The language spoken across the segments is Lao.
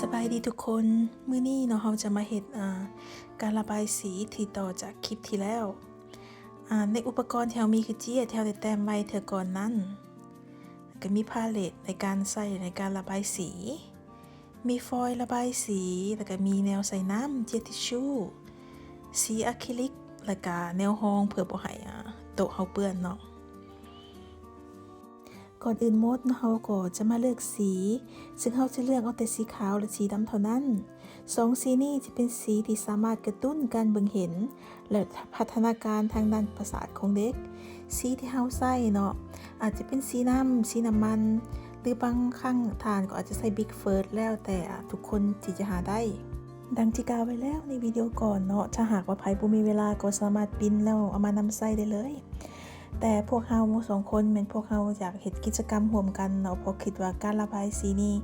ສະບາຍດີທຸກຄົນ, ມື້ນີ້ເນາະ ເຮົາຈະມາເຮັດ ອ່າ ການລະບາຍສີທີ່ຕໍ່ຈາກຄລິບທີ່ແລ້ວ. ອ່າ ໃນອຸປະກອນທີ່ເຮົາມີຄືເຈ້ຍທີ່ເຮົາໄດ້ແຕ້ມໄວ້ເທື່ອກ່ອນນັ້ນ, ແລ້ວກໍມີພາເລັດໃນການໃຊ້ໃນການລະບາຍສີ, ມີຟອຍລະບາຍສີ, ແລ້ວກໍມີແນວໃສ່ນ້ຳ, ເຈ້ຍທິຊຊູ, ສີອາຄຣິລິກ, ແລ້ວກໍແນວຮອງເພື່ອບໍ່ໃຫ້ ອ່າ ໂຕະເຮົາເປື້ອນເນາະ. ກ່ອນອື່ນໝົດເນາະ ເຮົາກໍຈະມາເລືອກສີ, ເຊິ່ງເຮົາຈະເລືອກເອົາແຕ່ສີຂາວ ແລະ ສີດຳເທົ່ານັ້ນ. ສອງສີນີ້ຈະເປັນສີທີ່ສາມາດກະຕຸ້ນການເບິ່ງເຫັນ ແລະ ພັດທະນາການທາງດ້ານປະສາດຂອງເດັກ. ສີທີ່ເຮົາໃຊ້ເນາະ ອາດຈະເປັນສີນ້ຳ, ສີນ້ຳມັນ ຫຼື ບາງຄັ້ງທ່ານກໍອາດຈະໃຊ້ Big Fert ແລ້ວແຕ່ ອາ ທຸກຄົນທີ່ຈະຫາໄດ້. ດັ່ງທີ່ກ່າວໄວ້ແລ້ວໃນວິດີໂອກ່ອນເນາະ, ຖ້າຫາກວ່າໃຜບໍ່ມີເວລາກໍສາມາດປິ່ນແລ້ວເອົາມານຳໃຊ້ໄດ້ເລີຍ. ແຕ່ພວກເຮົາສອງຄົນແມ່ນພວກເຮົາຢາກເຮັດກິດຈະກຳຮ່ວມກັນເນາະ, ເພາະຄິດວ່າການລະບາຍສີນີ້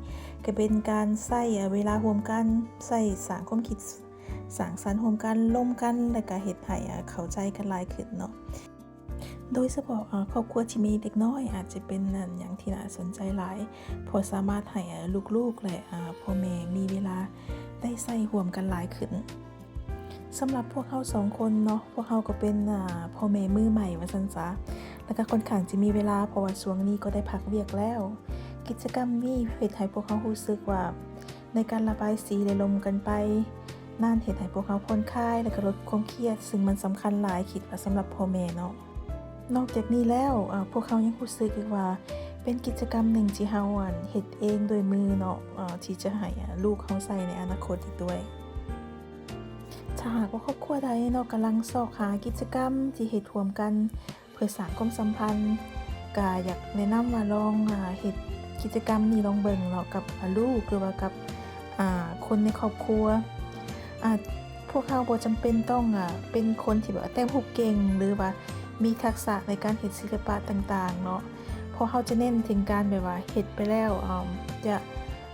ກໍເປັນການໃຊ້ເວລາຮ່ວມກັນ, ໃຊ້ສ້າງຄວາມຄິດສ້າງສັນຮ່ວມກັນ, ລົມກັນ, ແລ້ວກໍເຮັດໃຫ້ເຂົ້າໃຈກັນຫຼາຍຂຶ້ນເນາະ. ໂດຍສະເພາະ ອາ ຄອບຄົວທີ່ມີເດັກນ້ອຍ ອາດຈະເປັນ ອາ ຫຍັງທີ່ໜ້າສົນໃຈຫຼາຍ, ເພາະສາມາດໃຫ້ ອາ ລູກໆ ແລະ ອາ ພໍ່ແມ່ມີເວລາໄດ້ໃຊ້ຮ່ວມກັນຫຼາຍຂຶ້ນ. ສຳລັບພວກເຮົາສອງຄົນເນາະ, ພວກເຮົາກໍເປັນ ອາ ພໍ່ແມ່ມືໃໝ່ວ່າຊັ້ນຊະ, ແລ້ວກໍຄ່ອນຂ້າງຈະມີເວລາ ເພາະວ່າຊ່ວງນີ້ກໍໄດ້ພັກວຽກແລ້ວ. ກິດຈະກຳນີ້ເຮັດໃຫ້ພວກເຮົາຮູ້ສຶກວ່າ ໃນການລະບາຍສີ ແລະ ລົມກັນໄປນັ້ນ ເຮັດໃຫ້ພວກເຮົາຜ່ອນຄາຍ ແລະ ກໍລົດຄວາມຄຽດ, ຊຶ່ງມັນສຳຄັນຫຼາຍ, ຄິດວ່າສຳລັບພໍ່ແມ່ເນາະ. ນອກຈາກນີ້ແລ້ວ ອາ ພວກເຮົາຍັງຮູ້ສຶກອີກວ່າ ເປັນກິດຈະກຳໜຶ່ງທີ່ເຮົາ ອັນ ເຮັດເອງດ້ວຍມືເນາະ, ອາ ທີ່ຈະໃຫ້ ອາ ລູກເຮົາໃຊ້ໃນອະນາຄົດອີກດ້ວຍ. ຖ້າຫາກວ່າຄອບຄົວໃດເນາະ ກຳລັງຊອກຫາກິດຈະກຳທີ່ເຮັດຮ່ວມກັນ ເພື່ອສ້າງຄວາມສຳພັນ, ກະຢາກແນະນຳວ່າລອງ ອາ ເຮັດກິດຈະກຳນີ້ລອງເບິ່ງເນາະ ກັບ ອາ ລູກ ຫຼືວ່າກັບ ອາ ຄົນໃນຄອບຄົວ. ອາ ພວກເຮົາບໍ່ຈຳເປັນຕ້ອງ ອາ ເປັນຄົນທີ່ແບບວ່າແຕ້ມຮູບເກັ່ງ ຫຼືວ່າມີທັກສະໃນການເຮັດສິລະປະຕ່າງໆເນາະ, ເພາະເຮົາຈະເນັ້ນເຖິງການແບບວ່າເຮັດໄປແລ້ວ ອາ ຈະ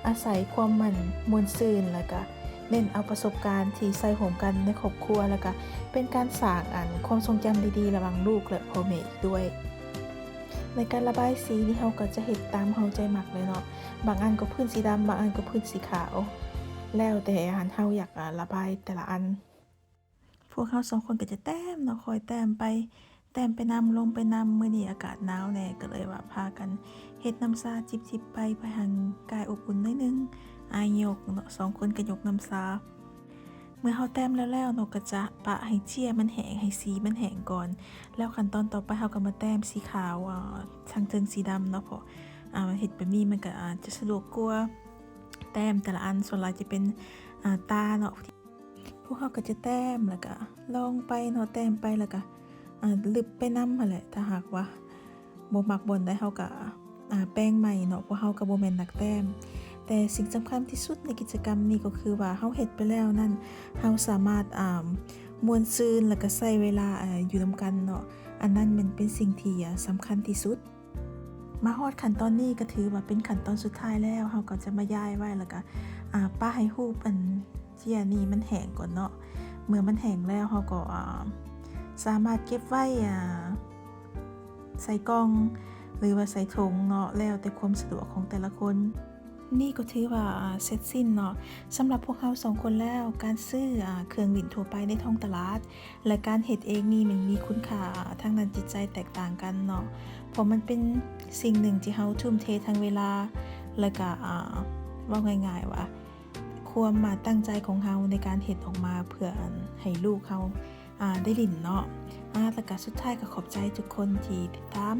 ອາໄສຄວາມໝັ້ນມ່ວນຊື່ນ ແລ້ວກະເນັ້ນເອົາປະສົບການທີ່ໃຊ້ຮ່ວມກັນໃນຄອບຄົວ ແລ້ວກະເປັນການສ້າງ ອັນ ຄວາມຊົງຈຳດີໆ ລະຫວ່າງລູກ ແລະ ພໍ່ແມ່ອີກດ້ວຍ. ໃນການລະບາຍສີນີ້ ເຮົາກໍຈະເຮັດຕາມເຮົາໃຈມັກເລີຍເນາະ, ບາງອັນກໍພື້ນສີດຳ, ບາງອັນກໍພື້ນສີຂາວ, ແລ້ວແຕ່ ອັນ ເຮົາຢາກ ອາ ລະບາຍແຕ່ລະອັນ. ພວກເຮົາສອງຄົນກໍຈະແຕ້ມເນາະ, ຄ່ອຍແຕ້ມໄປ ແຕ້ມໄປນຳ, ລົມໄປນຳ. ມື້ນີ້ອາກາດໜາວແດ່ ກໍເລີຍວ່າພາກັນເຮັດນ້ຳຊາຈິບໆໄປ, ພາຮ່າງກາຍອົບອຸ່ນໜ້ອຍໜຶ່ງ, ອາຍົກເນາະ, ສອງຄົນກໍຍົກນ້ຳຊາ. ເມື່ອເຮົາແຕ້ມແລ້ວໆເນາະ, ກໍຈະປະໃຫ້ເຈ້ຍມັນແຫ້ງ, ໃຫ້ສີມັນແຫ້ງກ່ອນ, ແລ້ວຂັ້ນຕອນຕໍ່ໄປເຮົາກໍມາແຕ້ມສີຂາວ ເອີ ທາງເທິງສີດຳເນາະ, ເພາະ ອາ ເຮັດແບບນີ້ມັນກໍອາດຈະສະດວກກວ່າ, ແຕ້ມແຕ່ລະອັນສ່ວນຫຼາຍຈະເປັນ ອາ ຕາເນາະ. ພວກເຮົາກໍຈະແຕ້ມ ແລ້ວກໍລອງໄປເນາະ, ແຕ້ມໄປ ແລ້ວກໍ ອາ ລຶບໄປນຳຫັ້ນແຫຼະ. ຖ້າຫາກວ່າບໍ່ມັກບ່ອນໃດ ເຮົາກໍ ອາ ແປງໃໝ່ເນາະ, ເພາະເຮົາກໍບໍ່ແມ່ນນັກແຕ້ມ. ແຕ່ສິ່ງສຳຄັນທີ່ສຸດໃນກິດຈະກຳນີ້ກໍຄືວ່າ ເຮົາເຮັດໄປແລ້ວນັ້ນ ເຮົາສາມາດ ອາ ມ່ວນຊື່ນ ແລ້ວກໍໃຊ້ເວລາ ອາ ຢູ່ນຳກັນເນາະ, ອັນນັ້ນແມ່ນເປັນສິ່ງທີ່ ອາ ສຳຄັນທີ່ສຸດ. ມາຮອດຂັ້ນຕອນນີ້ກໍຖືວ່າເປັນຂັ້ນຕອນສຸດທ້າຍແລ້ວ, ເຮົາກໍຈະມາຢາຍໄວ້ ແລ້ວກໍ ອາ ປະໃຫ້ຮູບອັນເຈ້ຍນີ້ມັນແຫ້ງກ່ອນເນາະ. ເມື່ອມັນແຫ້ງແລ້ວ ເຮົາກໍ ອາ ສາມາດເກັບໄວ້ ອາ ໃສ່ກ່ອງ ຫຼືວ່າໃສ່ຖົງເນາະ, ແລ້ວແຕ່ຄວາມສະດວກຂອງແຕ່ລະຄົນ. ນີ້ກໍຖືວ່າ ອາ ເສັດສິ້ນເນາະ. ສຳລັບພວກເຮົາສອງຄົນແລ້ວ, ການຊື້ ອາ ເຄື່ອງຫຼິ້ນທົ່ວໄປໃນທ້ອງຕະຫຼາດ ແລະ ການເຮັດເອງນີ້ມັນມີຄຸນຄ່າທາງດ້ານຈິດໃຈແຕກຕ່າງກັນເນາະ, ເພາະມັນເປັນສິ່ງໜຶ່ງທີ່ເຮົາທຸ່ມເທທັງເວລາ ແລະກະ ອາ ເວົ້າງ່າຍໆວ່າ ຄວາມ ອາ ຕັ້ງໃຈຂອງເຮົາໃນການເຮັດອອກມາເພື່ອ ອັນ ໃຫ້ລູກເຮົາ ອາ ໄດ້ຫຼິ້ນເນາະ. ອາ ແລະກະສຸດທ້າຍກໍຂອບໃຈທຸກຄົນທີ່ຕິດຕາມ.